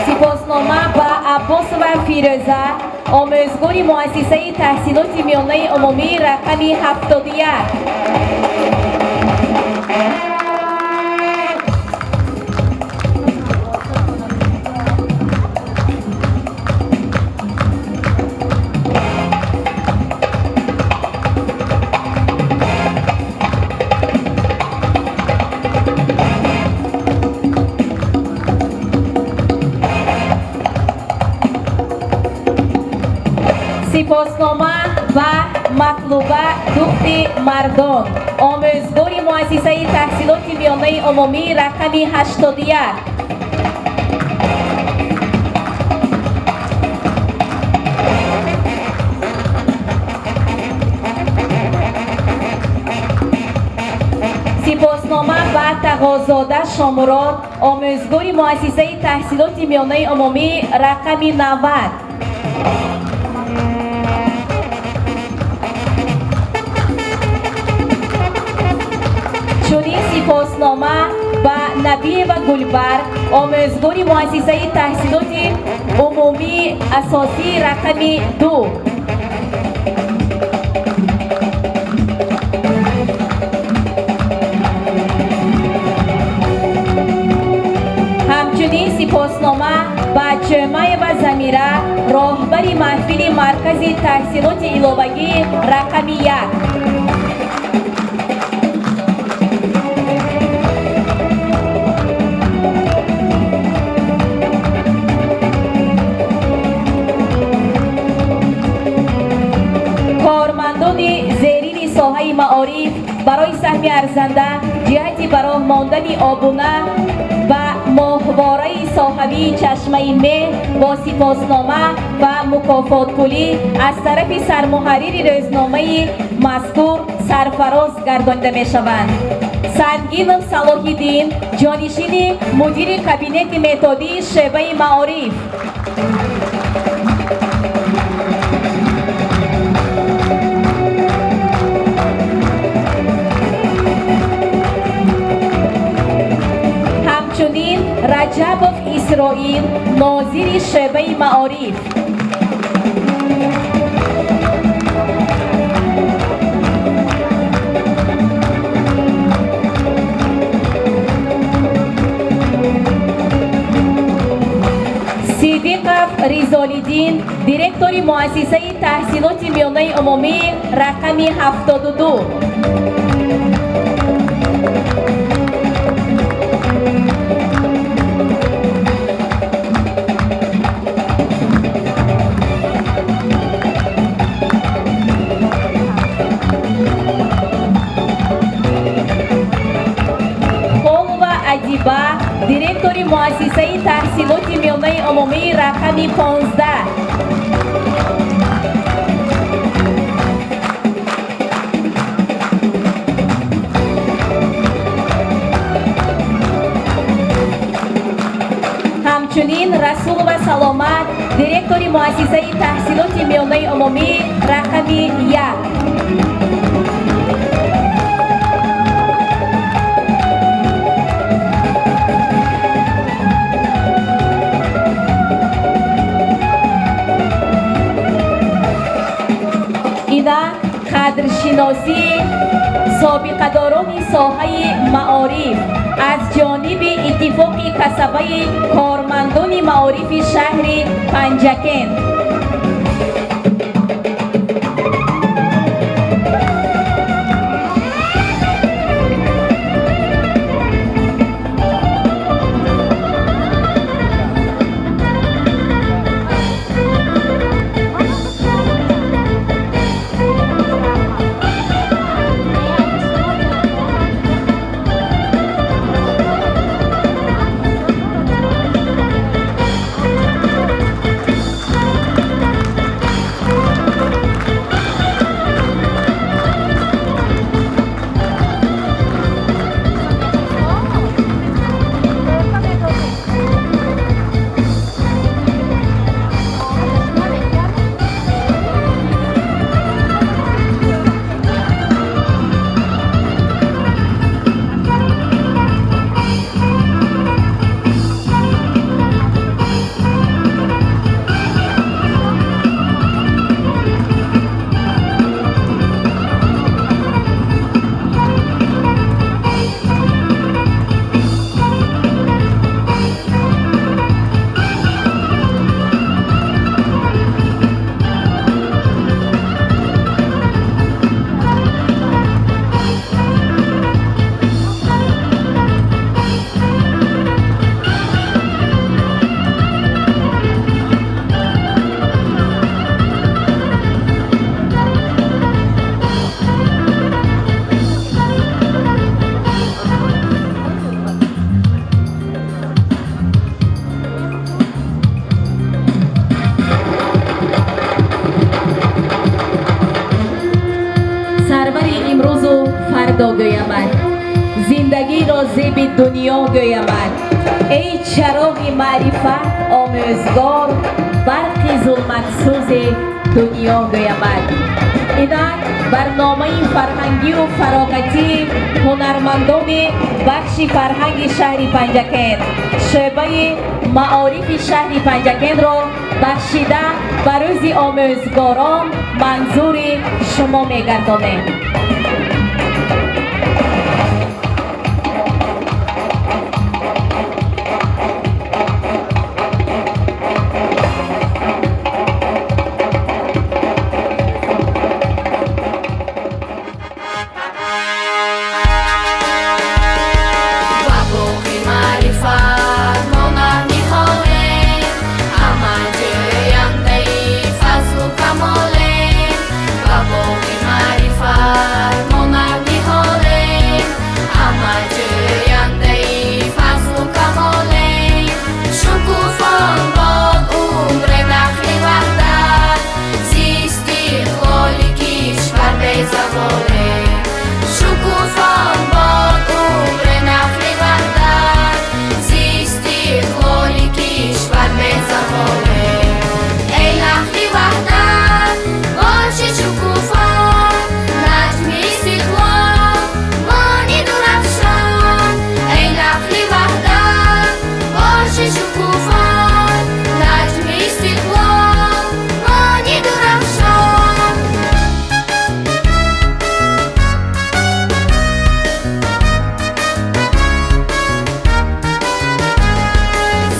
Сипоснома ба Аббосова Фирӯза, омӯзгори муассисаи таҳсилоти миёнаи умумӣ рақами 71. Сипоснома ба Матлуба Духти Мардон, омӯзгори муассисаи таҳсилоти миёнаи умумӣ рақами 81. Сипоснома ба Тағозода Шомурод, омӯзгори муассисаи таҳсилоти миёнаи умумӣ рақами 90. Чунин сипоснома ба Набиева Гулбар, омӯзгори муассисаи таҳсилоти умумии асосии рақами 2. Ҳамчунин сипоснома ба Чӯмаева Замира, роҳбари маҳфили маркази таҳсилоти иловагӣ рақами 1. Кормандони зерини соҳаи маориф барои саҳми арзанда ҷиҳати ба роҳ мондани обуна ба моҳвораи соҳавии Чашмаи Меҳр бо сипоснома ва мукофотпулӣ аз тарафи сармуҳаррири рӯзномаи мазкур сарфароз гардонида мешаванд. Сангинов Салоҳиддин, ҷонишини мудири кабинети методии шӯъбаи маориф. Ҳамчунин Раҷабов Исроил, нозири шӯъбаи маориф. Сидиқов Ризолиддин, директори муассисаи таҳсилоти миёнаи умумӣ рақами 72. Холова Адиба, директори муассисаи таҳсилоти миёнаи умумӣ рақами 15. Ҳамчунин Расулова Саломат, директори муассисаи таҳсилоти миёнаи умумӣ рақами 1. Инак қадршиносии собиқадорони соҳаи маориф аз ҷониби иттифоқи касабаи кормандони маорифи шаҳри Панҷакент. Туро зеби дунё гӯямад. Эй чароғи маърифат омӯзгор, барқи зулматсӯзи дунё гӯямад. Инак барномаи фарҳангию фароғатии ҳунармандони бахши фарҳанги шаҳри Панҷакент, шӯъбаи маорифи шаҳри Панҷакентро бахшида ба рӯзи омӯзгорон манзури шумо мегардонем. Ба боғи маърифат мо навниҳолем, ҳама ҷӯяндаи фазлу камолем. Ба боғи маърифат мо навниҳолем, ҳама ҷӯяндаи фазлу камолем. Шукуфон бод умри нахли ваҳдат, зи истиқлоли кишвар безаволем. Шукуфон бод умри нахли ваҳдат, зи истиқлоли кишвар безаволем. Эй нахли ваҳдат, боши шукуфон, наҷми истиқлол, мони дурахшон. Эй нахли ваҳдат, боши шукуфон, наҷми истиқлол, мони дурахшон.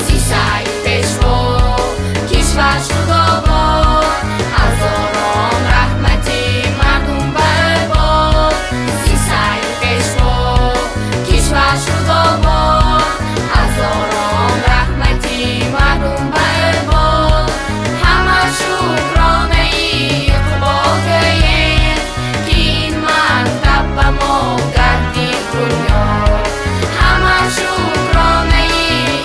Зи саи Пешво кишвар шуд обод, ҳазорон раҳмати мардум барбод. Зи саи Пешво кишвар шуд обод, ҳазорон раҳмати мардум барбод. Ҳама шукронаи иқбол гӯем, ки ин мактаб ба мо гардид бунёд. Ҳама шукронаи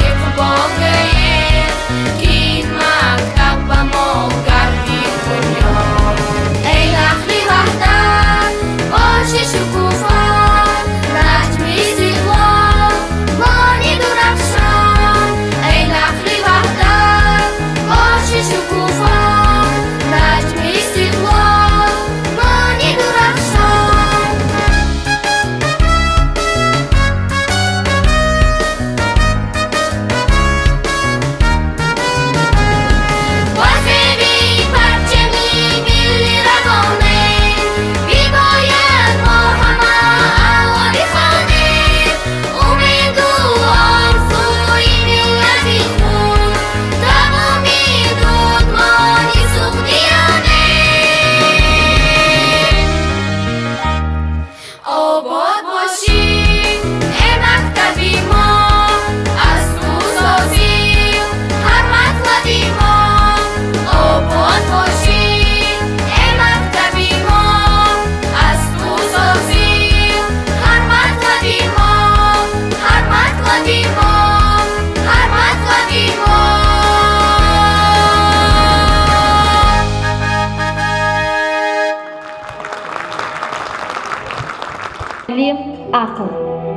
иқбол гӯем, ки ин мактаб ба мо гардид бунёд. Эй нахли ваҳдат, боши шукуфон, наҷми истиқлол, мони дурахшон. Эй нахли ваҳдат, боши шукуфон, наҷми истиқлол, мони дурахшон. Бо зеби парчами милли равонем, бибояд мо ҳама аъло бихонем. Умеду орзуи миллати худ, давоми дудмони суғдиёнем. Обод бошӣ, э мактаби мо, аз ту созим ҳар матлаби мо. Обод бошӣ, э мактаби мо, аз ту созим ҳар матлаби мо, ҳар матлаби мо, ҳар матлаби мо. Ақл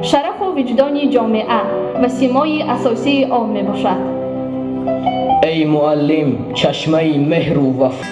шарафу виҷдони ҷомеа ва симои асосии он мебошад. Эй муаллим, чашмаи меҳру вафо.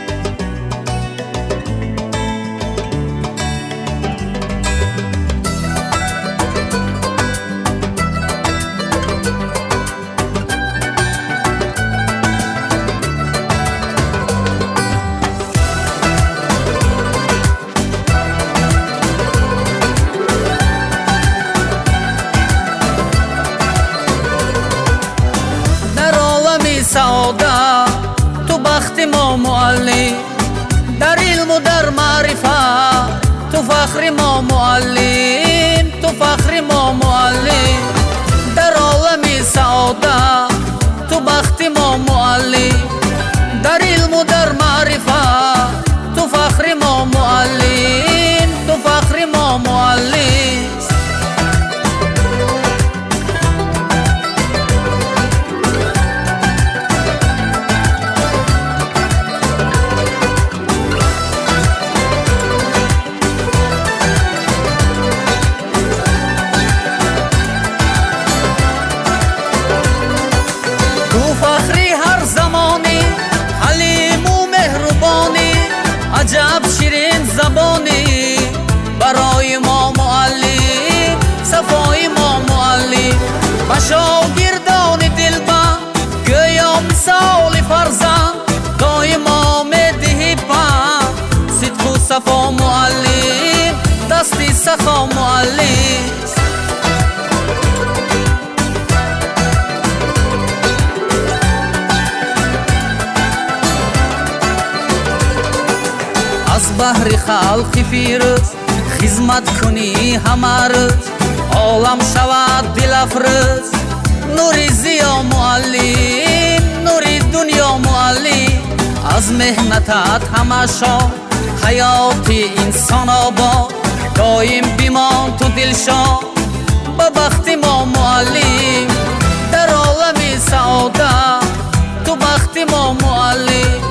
Дар олами саодат ту бахти мо муаллим, дар илму дар маърифат ту фахри мо муаллим, ту фахри мо муаллим. Дар олами саодат ту бахти мо муаллим, дар илму дар маърифат ту фахри мо муаллим, ту фахри мо муаллим. Баҳри халқи фирӯз хизмат кунӣ ҳама рӯз, олам шавад дилафрӯз. Нури зиё муаллим, нури дунё муаллим, аз меҳнатат ҳама шод, ҳаёти инсон обод. Доим бимон ту дилшод, ба бахти мо муаллим. Дар олами саодат ту бахти мо муаллим,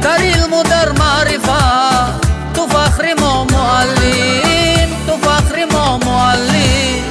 дар илму дар маърифат ту фахри мо муаллим, ту фахри мо муаллим.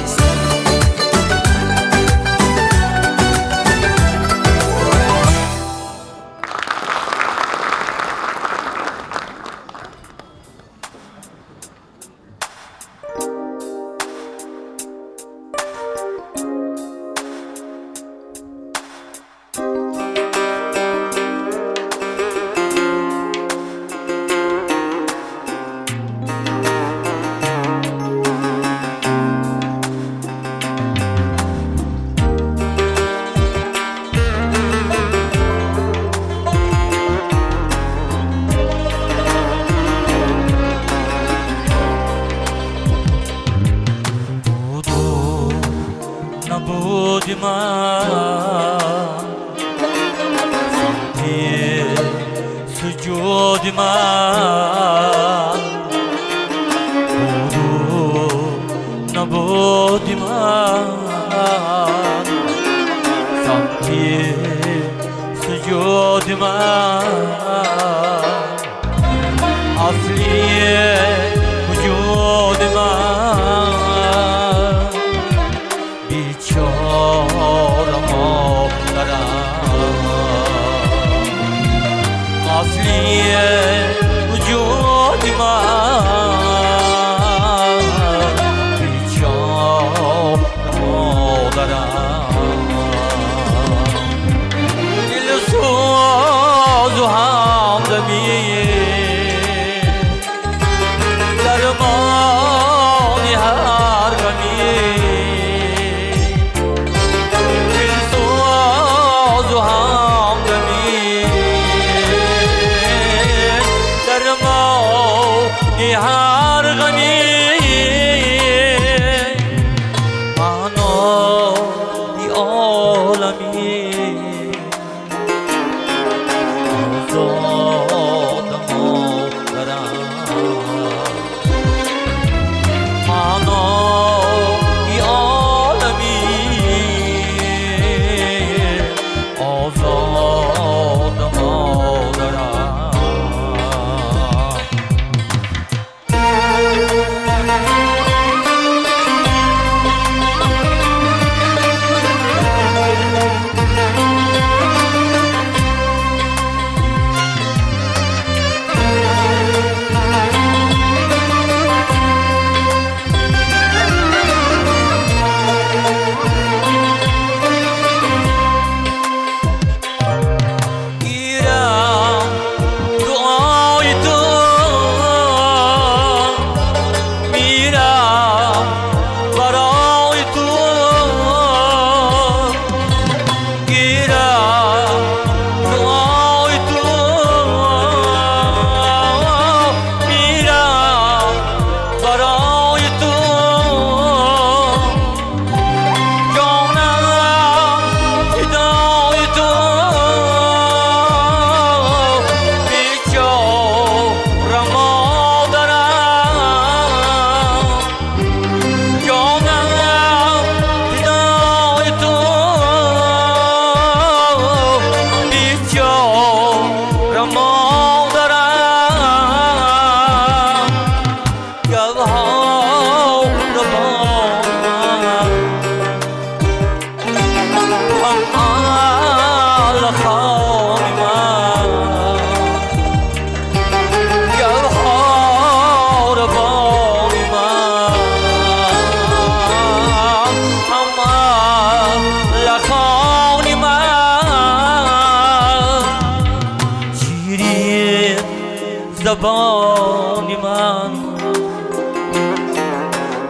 Забони ман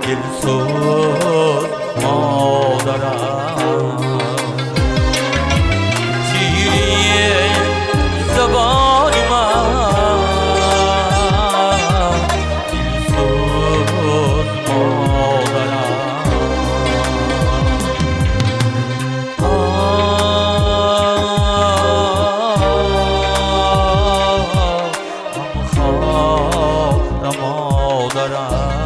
дилсӯз модарам, ширин забони ман. Бечора модарам.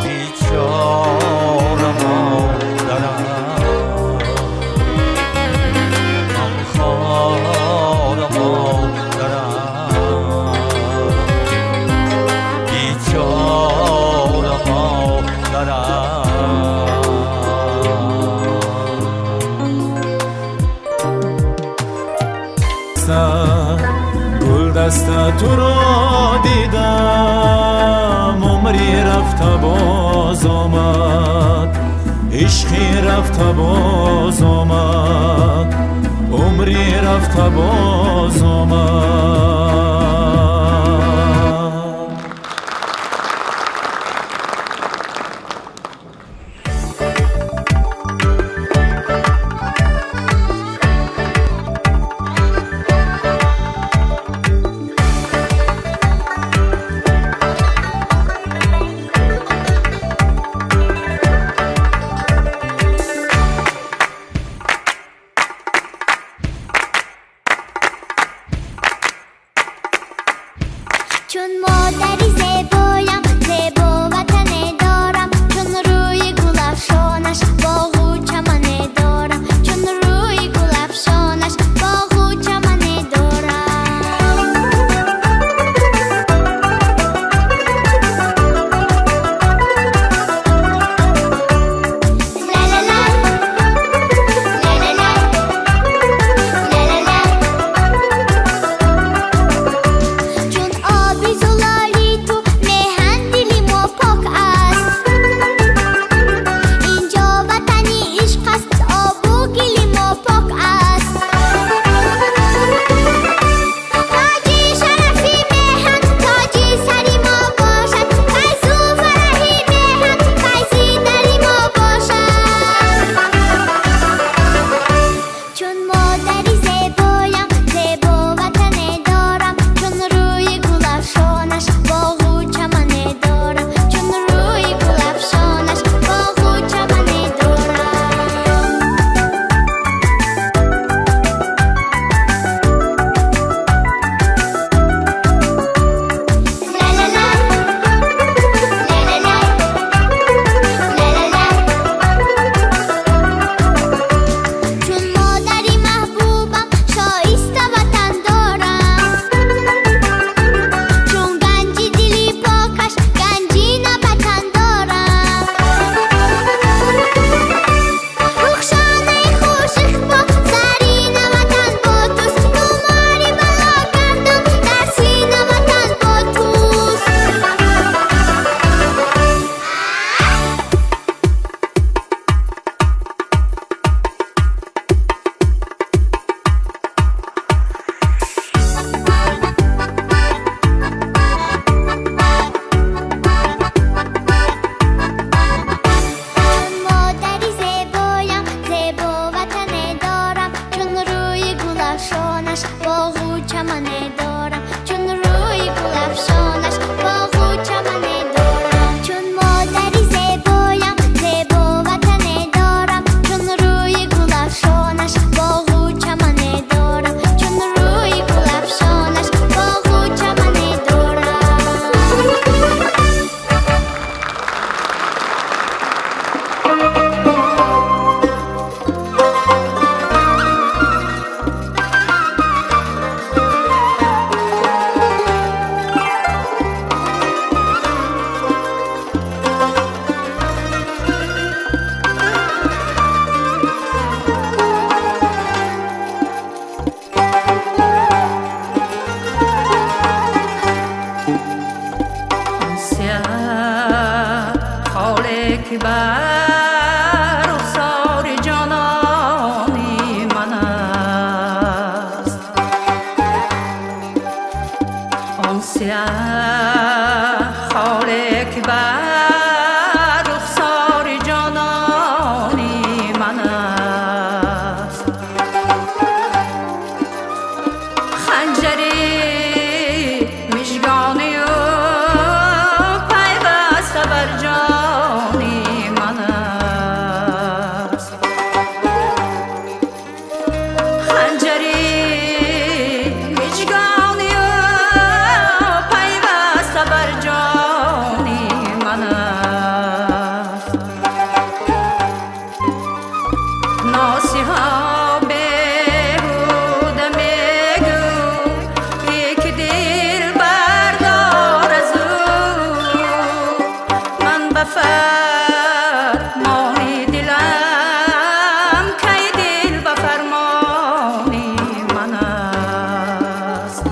Бечора модарам, ғамхор модарам, бечора модарам. Гулдаста туро дидам, умре рафта боз омад, ишқе рафта боз омад, умре рафта боз омад. Чун модари зебоям, зебо ватане дорам, чун рӯи гулафшонаш боғу чамане дорам, чун рӯи гулафшонаш боғу чамане дорам. Ла-ла-ла, ла-ла-ла, ла-ла-ла. Чун оби зулоли ту меҳан, дили мо пок аст, инҷо ватани ишқ аст, обу гили мо пок аст. Тоҷи шарафи меҳан тоҷи сари мо бошад, файзу фараҳи меҳан файзи дари мо бошад. Чун модари зебоям, зебо ватане дорам, чун рӯи гулафшонаш боғу чамане дорам, чун рӯи гулафшонаш боғу чамане дорам. Ла-ла-ла, ла-ла-ла, ла-ла-ла. Чун модари маҳбубам, шоиста ватан дорам, чун ганҷи дили покаш ганҷина ватан дорам. Рухшонаи хушиқбо, зарина ватан бо туст, тумори балогардон дар сина ватан бо туст. Чун модари зебоям, зебо ватане дорам, чун рӯи гулафшонаш боғу чамане дорам, чун рӯи гулафшонаш боғу чамане дорам. Чун модари зебоям, зебо ватане дорам, чун рӯи гулафшонаш боғу чамане дорам, чун рӯи гулафшонаш боғу чамане дорам. Холе ки бар рухсори ҷонони ман аст, он сиёҳ холе ки бар рухсори ҷонони ман аст, ханҷари мижгони ӯ пайваста бар ҷони ман Носиҳо беҳуда мегӯй, ки дил бардор аз ӯ. Ман ба фармони дилам, кай дил ба фармони ман аст.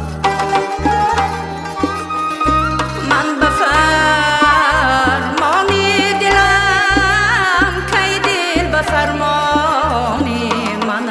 Ман ба фармони дилам, кай дил ба фармони ман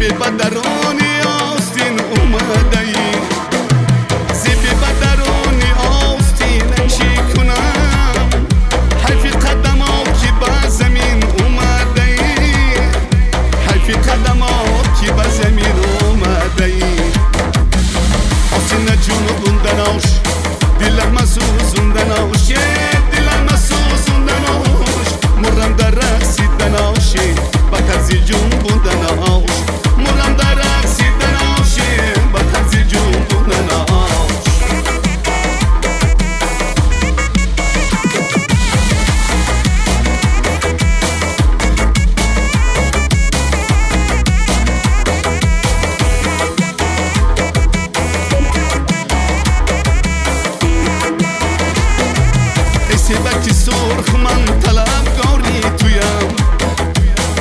Зиби ба даруни остин омадаӣ, зиби ба даруни остин чӣ кунам? Ҳайфи қадамот ки ба замин омадаӣ, ҳайфи қадамот ки ба замин омадаӣ. Осина ҷунубундан ош, дилам сӯзундан ош, дилам сӯзундан ош, мурам дар рақсидан ош, ба тарзи ҷунбундан ош, мурам дар рақсидан ош, ба тарзи ҷунбундан ош. Эй себаки сурх, ман талабгори туям,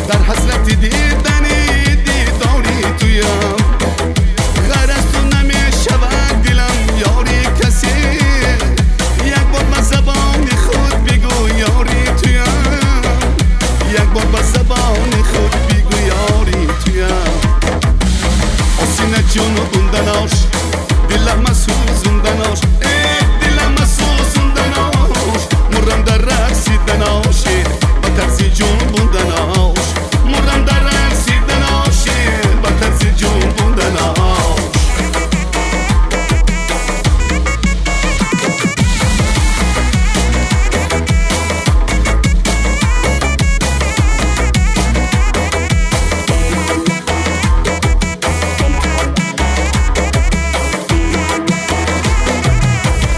дар ҳасрати дидани дидори туям. Ғайр аз ту намешавад дилам ёри касе, як бор ба забони худ бигӯ ёри туям, як бор ба забони худ бигӯ ёри туям. Осина ҷунубундан ош, дилам сӯзундан ош, э дилам сӯзундан ош, мурам дар рақсидан ош, ба тарзи ҷунбундан ош, мурам дар рақсидан ош, ба тарзи ҷунбундан ош.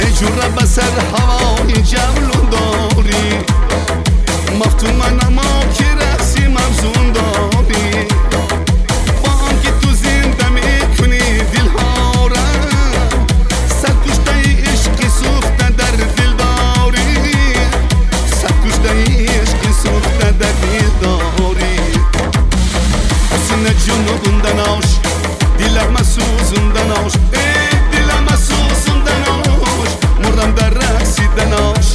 Эй ҷура ба сар ҳавои ҷавлун дорӣ, мафтун манамо ки рақси мавзун дорӣ. Бо он ки ту зинда мекунӣ дилҳора, садкуштаи ишқи сӯхта дар дил дорӣ, садкуштаи ишқи сӯхта дар дил дорӣ. Осина ҷунубундан ош, дилам сӯзундан ош, э дилам сӯзундан ош, мурам дар рақсидан ош,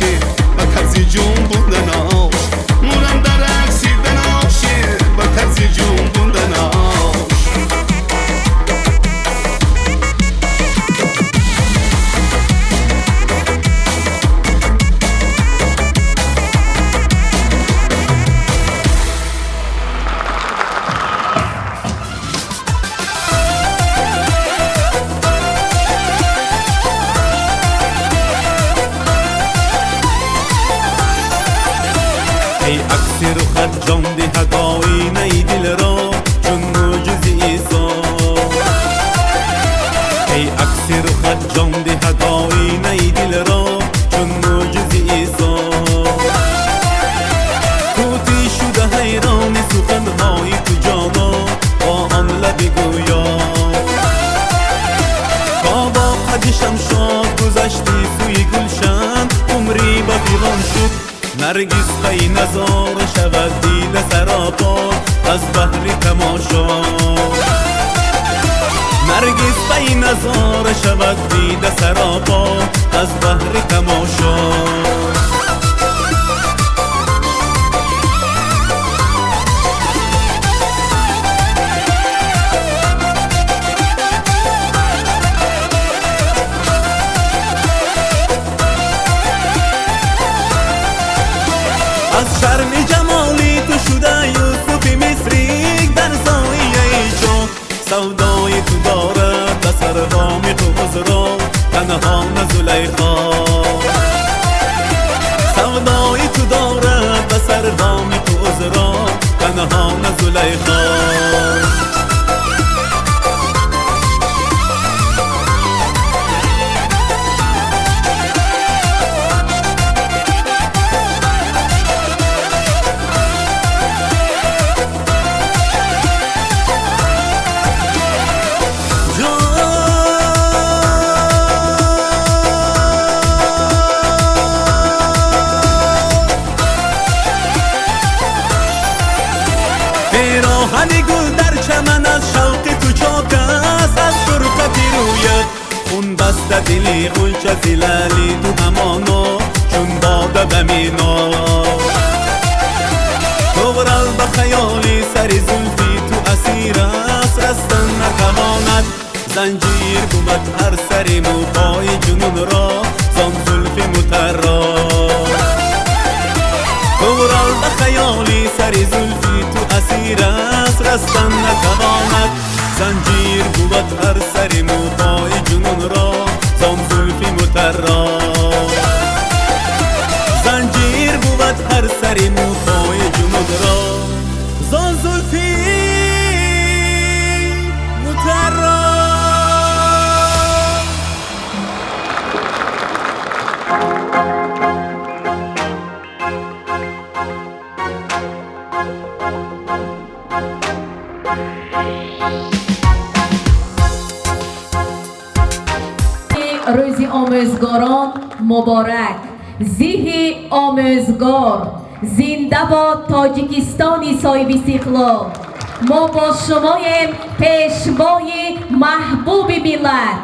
ба тарзи ҷунбундан ош, мурам дар рақсидан ош, ба тарзи ҷунбундан ош. Эй акси рухат ҷон диҳад оинаи дилро чун мӯъҷизи Исо. Эй акси рухат ҷон диҳад оинаи дилро чун мӯъҷизи Исо. Тӯтӣ шуда ҳайрони суханҳои ту ҷоно, бо он лаби гӯё. То бо қади шамшод гузашти сӯи гулшан, умрӣ ба фиғон шуд. Наргис пай назора шавад дида саропо аз баҳри тамошо. Наргис пай назора шавад дида саропо аз баҳри тамошо. Аз шарми ҷамоли ту шуда Юсуфи Мисрӣ дар зоияи ҷон. Савдои ту дорад ба сарвоми ту узро танҳо на Зулайхо. Савдои ту дорад ба сарвоми ту узро танҳо на Зулайхо. Пироҳани гул дар чаман аз шавқи ту чок аст, аз фурқати рӯят хун баста дили ғунча зилали ту ҳамоно чун бода ба мино. Туғрал ба хаёли сари зулфи ту асир аст, Занҷир бувад ҳар сари мӯ пои ҷунунро зон зулфи мутарро. Тӯғрол ба хаёли сари зулфи ту асир аст, растан натавонад. Занҷир бувад ҳар сари мӯ пои ҷунунро зон зулфи мутарро. Занҷир бувад ҳар сари мӯ пои ҷунунро зон зулфи мутарро. Рӯзи омӯзгорон муборак, зиҳи омӯзгор, зинда бод Тоҷикистони соҳибистиқлол. Мо бо шумоем, пешвои маҳбуби миллат.